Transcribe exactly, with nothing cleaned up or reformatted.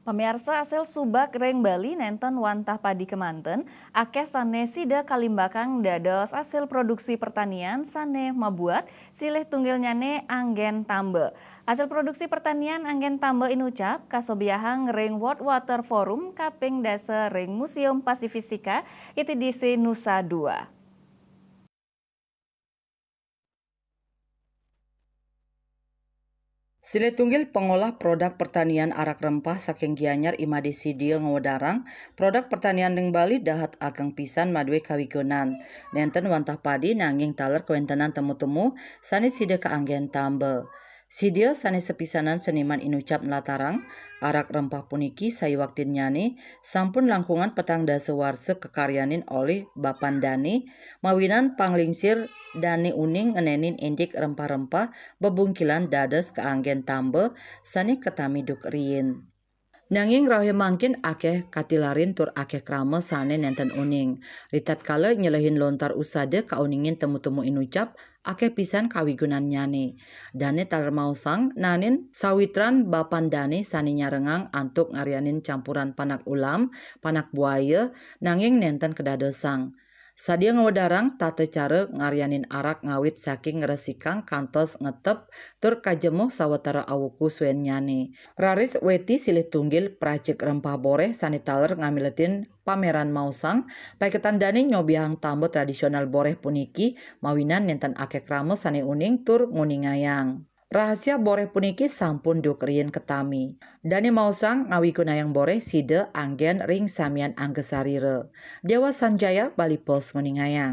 Pamiarsa, asil subak ring Bali nenten wantah padi kemanten, akeh sane sida kalimbakang dados asil produksi pertanian sane mabuat silih tunggilnyane anggen tamba. Asil produksi pertanian anggen tamba inucap kasobiahang ring World Water Forum kaping dasa ring Museum Pasifisika, iti dise Nusa Dua. Silih tunggil pengolah produk pertanian arak rempah saking Gianyar, I Made Sidia, ngawedarang produk pertanian ring Bali dahat ageng pisan madue kawigunan. Nenten wantah padi nanging taler kawentenan temu-temu sane sida kaanggen tamba. Sidia sane sepisanan seniman inucap nlatarang, arak rempah puniki sayuwaktinnyane sampun langkungan petang dasa warsa kakaryanin olih bapan dane, mawinan panglingsir dane uning ngenenin indik rempah-rempah bebungkilan dados kaanggen tamba sane katami duk riin. Nanging rauh mangkin akeh katilarin tur akeh krama sane nenten uning. Ritatkala nyelehin lontar usada kauningin temu-temu inucap, akeh pisan kawigunannyane. Dane taler maosang naenin sawitran bapan dane sane nyarengang antuk ngaryanin campuran panak ulam, panak buaya, nanging nenten kadadosang. Sadia ngawedarang tata cara ngaryanin arak ngawit saking ngresikang kantos ngetep tur kajemuh sawatara awuku suennyane. Raris weti silih tunggil pracik rempah boreh sane taler ngamiletin pameran maosang, paiketan dane nyobiahang tamba tradisional boreh puniki mawinan nenten akeh krama sane uning tur nguningayang. Rahasia boreh puniki sampun duk riin katami. Dane maosang ngawigunayang boreh sida anggen ring samian angga sarira. Dewa Sanjaya, Bali Post, nguningayang.